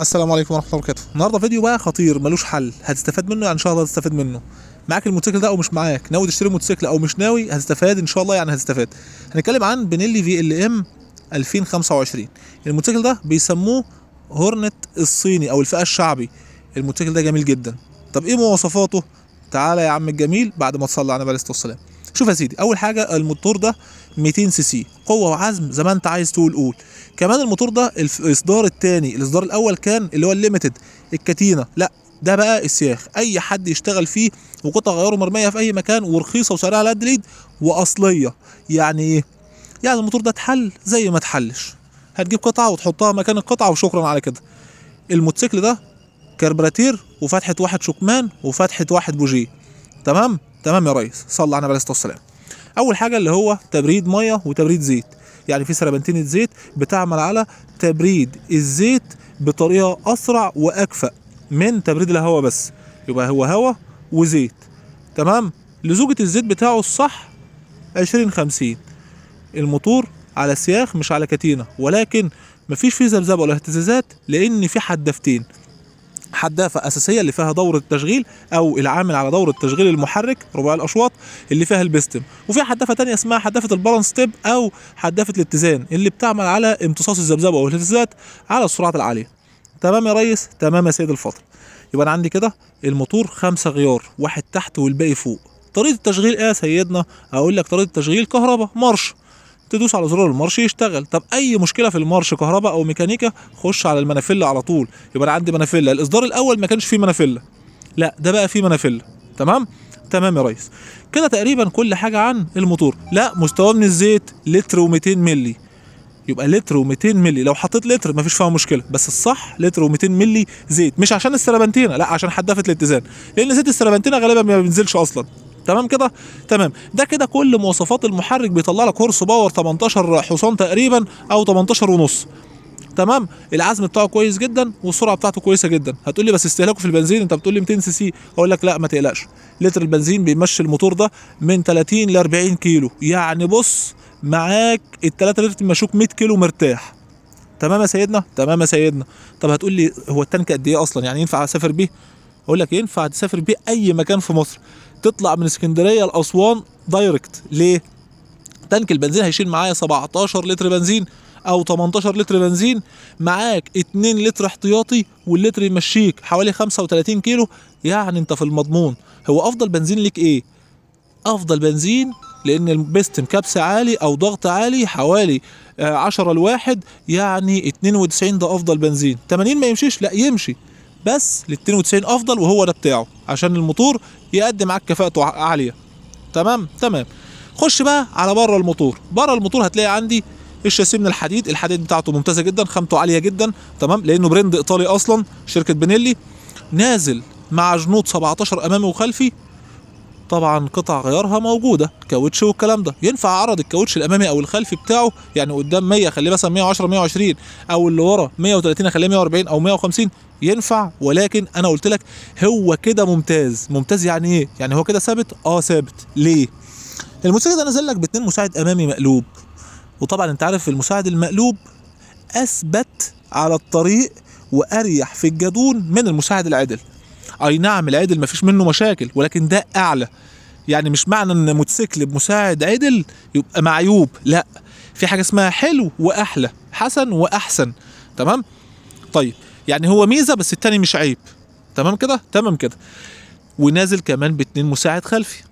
السلام عليكم ورحمة الله وبركاته. النهارده فيديو بقى خطير ملوش حل، هتستفاد منه يعني ان شاء الله هتستفاد منه. معاك الموتوسيكل ده او مش معاك، ناوي تشتري موتوسيكل او مش ناوي، هتستفاد ان شاء الله يعني هتستفاد. هنتكلم عن بنيلي VLM 2025. الموتوسيكل ده بيسموه هورنت الصيني او الفئة الشعبي. الموتوسيكل ده جميل جدا. طب ايه مواصفاته؟ تعالى يا عم الجميل بعد ما تصلي على النبي عليه الصلاة والسلام. شوف يا سيدي، اول حاجة الموتور ده 200 سي سي، قوة وعزم زي ما انت عايز تقول قول. كمان الموتور ده الاصدار الثاني، الاصدار الاول كان اللي هو ال limited الكتينه، لا ده بقى السياخ، اي حد يشتغل فيه وقطع غياره مرمية في اي مكان ورخيصه وسعرها على قد اليد واصليه. يعني ايه؟ يعني الموتور ده اتحل زي ما اتحلش، هتجيب قطعه وتحطها مكان القطعة وشكرا على كده. الموتوسيكل ده كربراتير وفتحه واحد شكمان وفتحه واحد بوجيه. تمام تمام يا ريس، صلى على النبي عليه الصلاة والسلام. اول حاجة اللي هو تبريد مية وتبريد زيت، يعني في سربنتينة زيت بتعمل على تبريد الزيت بطريقة اسرع واكفأ من تبريد الهواء بس، يبقى هو هواء وزيت. تمام. لزوجة الزيت بتاعه الصح 20-50. الموتور على سياخ مش على كتينة، ولكن مفيش فيه ذبذبة ولا اهتزازات لان في حدافتين، حدافة أساسية اللي فيها دورة التشغيل أو العامل على دورة تشغيل المحرك رباعي الأشواط اللي فيها البستم، وفي حدافة تانية اسمها حدافة ال balance tip أو حدافة الاتزان اللي بتعمل على امتصاص الذبذبة أو الاهتزازات على السرعات العالية. تمام يا ريس، تمام يا سيد الفاضل. يبقى أنا عندي كده الموتور 5 غيار، واحد تحت والباقي فوق. طريقة التشغيل إيه يا سيدنا؟ أقول لك طريقة التشغيل كهرباء مارش، تدوس على زرار المارش يشتغل. طب اي مشكلة في المارش كهرباء او ميكانيكا خش على المنافله على طول. يبقى انا عندي منافله، الاصدار الاول ما كانش فيه منافله، لا ده بقى فيه منافله. تمام تمام يا ريس. كده تقريبا كل حاجة عن الموتور. لا مستواه من الزيت لتر و200 ملي، يبقى لتر و200 ملي. لو حطيت لتر مفيش فيها مشكلة، بس الصح لتر و200 ملي زيت، مش عشان السربنتينه، لا عشان حدافه الاتزان، لان زيت السربنتينه غالبا ما بينزلش اصلا. تمام كده تمام. ده كده كل مواصفات المحرك. بيطلع لك horse power 18 حصان تقريبا او 18 ونص. تمام. العزم بتاعه كويس جدا والسرعة بتاعته كويسة جدا. هتقول لي بس استهلاكه في البنزين، انت بتقول لي 200 سي سي، اقول لك لا ما تقلقش، لتر البنزين بيمشي الموتور ده من 30 ل 40 كيلو، يعني بص معاك ال 3 لتر مشوك 100 كيلو مرتاح. تمام يا سيدنا، تمام يا سيدنا. طب هتقول لي هو التانك قد ايه اصلا، يعني ينفع اسافر بيه؟ اقول لك ينفع تسافر بيه اي مكان في مصر، تطلع من اسكندرية لاسوان direct. ليه؟ تانك البنزين هيشيل معايا 17 لتر بنزين او 18 لتر بنزين، معاك 2 لتر احتياطي، واللتر يمشيك حوالي 35 كيلو، يعني انت في المضمون. هو افضل بنزين ليك ايه؟ افضل بنزين لان البستم كبس عالي او ضغط عالي حوالي 10 لواحد، يعني 92 ده افضل بنزين. 80 ما يمشيش، لا يمشي، بس ال 92 افضل، وهو ده بتاعه عشان الموتور يقدم معاك كفاءته عالية. تمام تمام. خش بقى على بره الموتور. بره الموتور هتلاقي عندي الشاسيه من الحديد، الحديد بتاعته ممتازة جدا، خامته عالية جدا. تمام، لانه brand ايطالي اصلا، شركة بنيلي. نازل مع جنوط 17 امامي وخلفي، طبعا قطع غيارها موجودة، كاوتش والكلام ده. ينفع عرض الكاوتش الامامي او الخلفي بتاعه، يعني قدام 100 خليه مثلا 110 120، او اللي ورا 130 خليه 140 او 150، ينفع. ولكن انا قلت لك هو كده ممتاز. ممتاز يعني ايه؟ يعني هو كده ثابت. ثابت. ليه؟ الموتوسيكل ده نزل لك باتنين مساعد امامي مقلوب، وطبعا انت عارف المساعد المقلوب اثبت على الطريق واريح في الجدون من المساعد العدل. اي نعم العدل مفيش منه مشاكل، ولكن ده اعلى. يعني مش معنى ان موتوسيكل بمساعد عدل يبقى معيوب، لا، في حاجة اسمها حلو واحلى، حسن واحسن. تمام. طيب يعني هو ميزة بس التاني مش عيب. تمام كده تمام كده. ونازل كمان باتنين مساعد خلفي،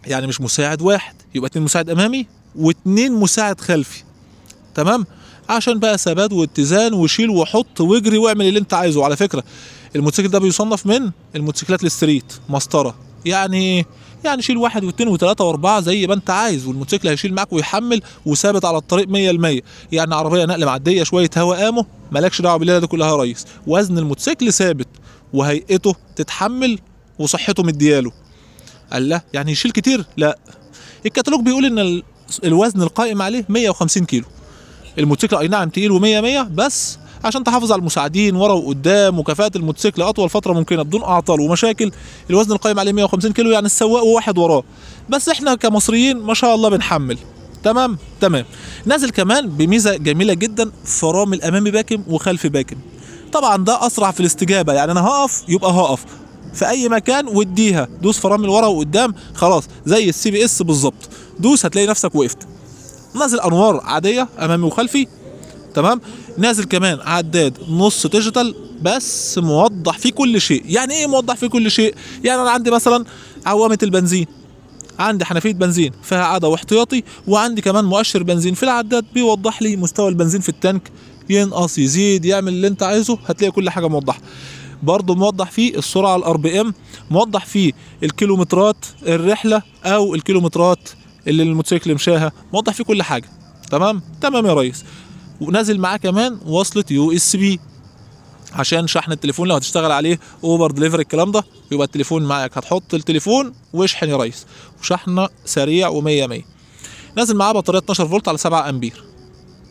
يعني مش مساعد واحد، يبقى 2 مساعد امامي و2 مساعد خلفي. تمام، عشان بقى ثبات واتزان وشيل وحط واجري واعمل اللي انت عايزه. على فكرة الموتوسيكل ده بيصنف من الموتوسيكلات ال street مسطرة، يعني يعني شيل 1 و2 و3 و4 زي ما انت عايز، والموتوسيكل هيشيل معاك ويحمل وثابت على الطريق 100%. يعني عربية نقل معدية شوية هواء قامه، مالكش دعوه بالليله دي كلها يا ريس. وزن الموتوسيكل ثابت وهيئته تتحمل وصحته مدياله. قال لا يعني يشيل كتير؟ لا، الكتالوج بيقول ان الوزن القائم عليه 150 كيلو. الموتوسيكل اي نعم تقيل و100 100، بس عشان تحافظ على المساعدين ورا وقدام وكفاءة الموتوسيكل اطول فترة ممكنة بدون اعطال ومشاكل، الوزن القائم عليه 150 كيلو، يعني السواق وواحد وراه. بس احنا كمصريين ما شاء الله بنحمل. تمام تمام. نازل كمان بميزه جميلة جدا، فرامل امامي باكم وخلفي باكم. طبعا ده اسرع في الاستجابة، يعني انا هقف يبقى هقف في اي مكان واديها، دوس فرامل ورا وقدام خلاص زي ال CBS بالظبط، دوس هتلاقي نفسك وقفت. نازل انوار عادية امامي وخلفي، تمام. نازل كمان عداد نص digital بس موضح فيه كل شيء. يعني ايه موضح فيه كل شيء؟ يعني انا عندي مثلا عوامه البنزين، عندي حنفية بنزين فيها عادة واحتياطي، وعندي كمان مؤشر بنزين في العداد بيوضح لي مستوى البنزين في التانك، ينقص يزيد يعمل اللي انت عايزه، هتلاقي كل حاجة موضحة. برضه موضح فيه السرعة ال RPM، موضح فيه الكيلومترات الرحلة او الكيلومترات اللي الموتوسيكل مشاها، موضح فيه كل حاجة. تمام تمام يا ريس. ونازل معاه كمان وصله USB عشان شحن التليفون لو هتشتغل عليه اوبر دليفري الكلام ده، يبقى التليفون معاك، هتحط التليفون واشحن يا ريس، وشحن سريع ومية مية. نازل معاه بطارية 12 فولت على 7 امبير،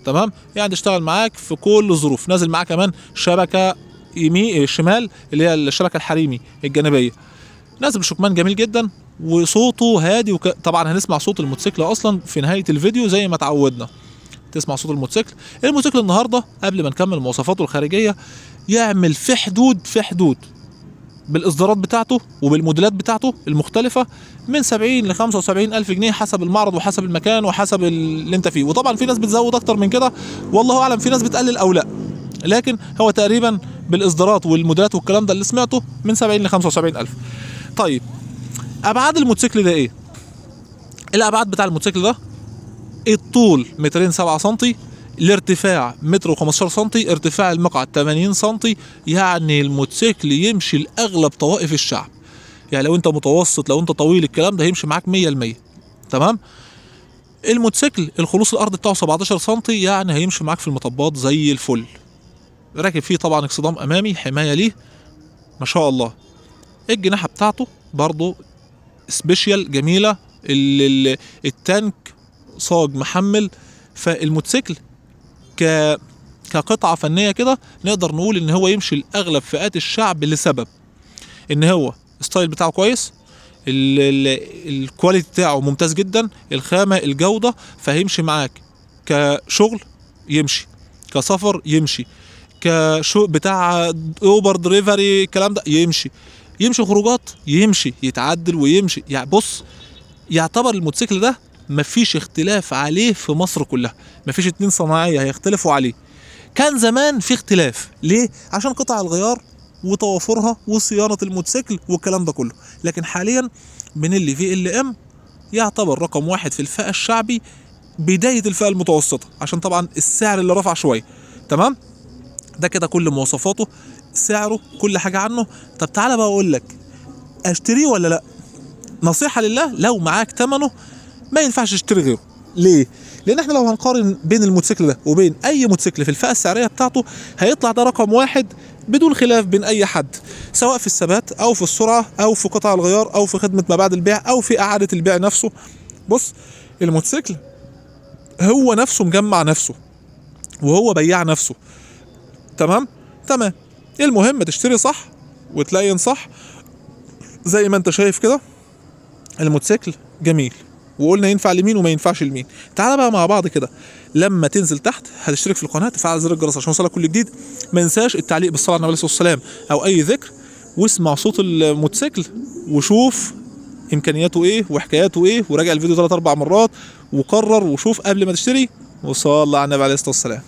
تمام، يعني تشتغل معاك في كل الظروف. نازل معاه كمان شبكة يمين شمال اللي هي الشبكة الحريمي الجانبية. نازل بشكمان جميل جدا وصوته هادي طبعا هنسمع صوت الموتوسيكل اصلا في نهاية الفيديو زي ما تعودنا تسمع صوت الموتوسيكل. الموتوسيكل النهارده قبل ما نكمل مواصفاته الخارجية يعمل في حدود بالاصدارات بتاعته وبالموديلات بتاعته المختلفة من 70 ل 75 الف جنيه حسب المعرض وحسب المكان وحسب اللي انت فيه. وطبعا في ناس بتزود اكتر من كده والله اعلم، في ناس بتقلل او لا، لكن هو تقريبا بالاصدارات والموديلات والكلام ده اللي سمعته من 70 ل 75 الف. طيب ابعاد الموتوسيكل ده ايه؟ الابعاد بتاع الموتوسيكل ده الطول 207 سم، الارتفاع 115 سم، ارتفاع المقعد 80 سم، يعني الموتوسيكل يمشي لاغلب طوائف الشعب. يعني لو انت متوسط لو انت طويل الكلام ده هيمشي معاك 100%. تمام. الموتوسيكل الخلوص الارض بتاعه 17 سم، يعني هيمشي معاك في المطبات زي الفل. راكب فيه طبعا اكسدام امامي حماية ليه ما شاء الله. الجناحه بتاعته برضو special جميلة، التانك صاج محمل. فالموتوسيكل كقطعه فنية كده نقدر نقول ان هو يمشي لاغلب فئات الشعب، لسبب ان هو ال style بتاعه كويس، ال quality بتاعه ممتاز جدا، الخامة الجودة، فهيمشي معاك كشغل يمشي، كسفر يمشي، كشو بتاع اوبر دريفري الكلام ده يمشي، يمشي خروجات يمشي، يتعدل ويمشي. يعني بص يعتبر الموتوسيكل ده مفيش اختلاف عليه في مصر كلها، مفيش اتنين صناعية هيختلفوا عليه. كان زمان في اختلاف، ليه؟ عشان قطع الغيار وتوافرها وصيانة الموتوسيكل والكلام ده كله. لكن حاليا بنيلي VLM يعتبر رقم واحد في الفئة الشعبي، بداية الفئة المتوسطة، عشان طبعا السعر اللي رفع شوية. تمام، ده كده كل مواصفاته، سعره، كل حاجة عنه. طب تعالى بقى اقول لك اشتريه ولا لا؟ نصيحة لله، لو معاك تمنه ما ينفعش تشتري غيره. ليه؟ لان احنا لو هنقارن بين الموتوسيكل ده وبين اي موتوسيكل في الفئة السعرية بتاعته هيطلع ده رقم واحد بدون خلاف بين اي حد، سواء في الثبات او في السرعة او في قطع الغيار او في خدمة ما بعد البيع او في اعاده البيع نفسه. بص الموتوسيكل هو نفسه مجمع نفسه وهو بياع نفسه. تمام تمام. المهم تشتري صح وتلاين صح زي ما انت شايف كده. الموتوسيكل جميل، وقلنا ينفع لمين وما ينفعش لمين. تعال بقى مع بعض كده، لما تنزل تحت هتشترك في القناة، تفعل زر الجرس عشان يوصلك كل جديد، ما ننساش التعليق بالصلاة على النبي عليه الصلاة والسلام او اي ذكر، واسمع صوت الموتوسيكل وشوف امكانياته ايه وحكاياته ايه، وراجع الفيديو 3-4 مرات وقرر وشوف قبل ما تشتري، وصلى على النبي عليه الصلاة والسلام.